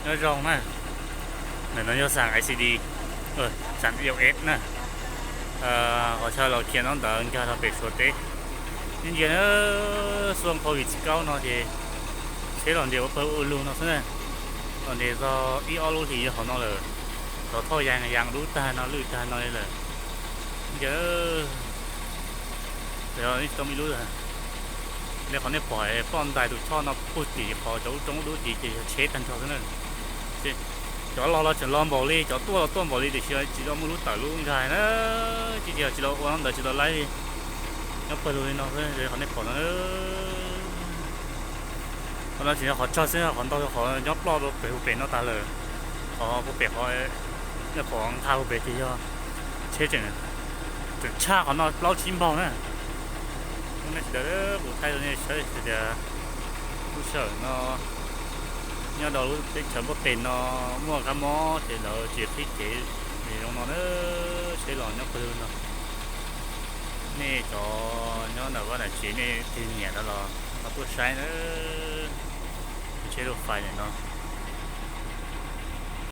Nyob zoo na, ntawm no yog xas I C D, xas I O F na. Qhov chaw los khiav no ntawd nkag rau pem Suav teb. Ntsia na, xuaj COVID kaub no ces tsheb los nres ua pawg ua lug no xwb na. Los nres txog ib ob lub hlis yog qhov no lawm, cov thoj yas yas dub tag no lwj tag no li lawm. Ntsia, tsis tau muaj ib lub lawm. Li qhov nej pom poj ntais tus choj no puag tim qhov cov lub roob dub tid ces yog tsheb tag nrho xwb na. Cov los los tseem los npaum li, cov tuaj los tuaj npaum li tiam sis tsis tau muaj lub tawm lub nkag na. Tsis tsis tsis tau ua no ntawd tsis tau laib li. Nyob pawg lug li no xwb qhov nej pom no. Qhov no tseem yog qhov tsawg xwb, qhov ntau qhov nyob ploj rau pem hu pem no tas lawm. Qhov puag pem qhov nej pom nqa hu pem ces yog tsheb tseem tshaj qhov no plaub tsib npaug na. Lub nej sawv daws, kuv thaij rau nej saib hais tias lub sij hawm no nyob rau lub teb chaws npauj tes no muaj kab mob ces lawv tsis qhib kev zoo no na, seb los nyob pawg lug no. Nej cov nyob ntawm vaj ntawm tsev nej tig nyiam rau los ho tuaj saib na, tsheb lub fais ntawm no.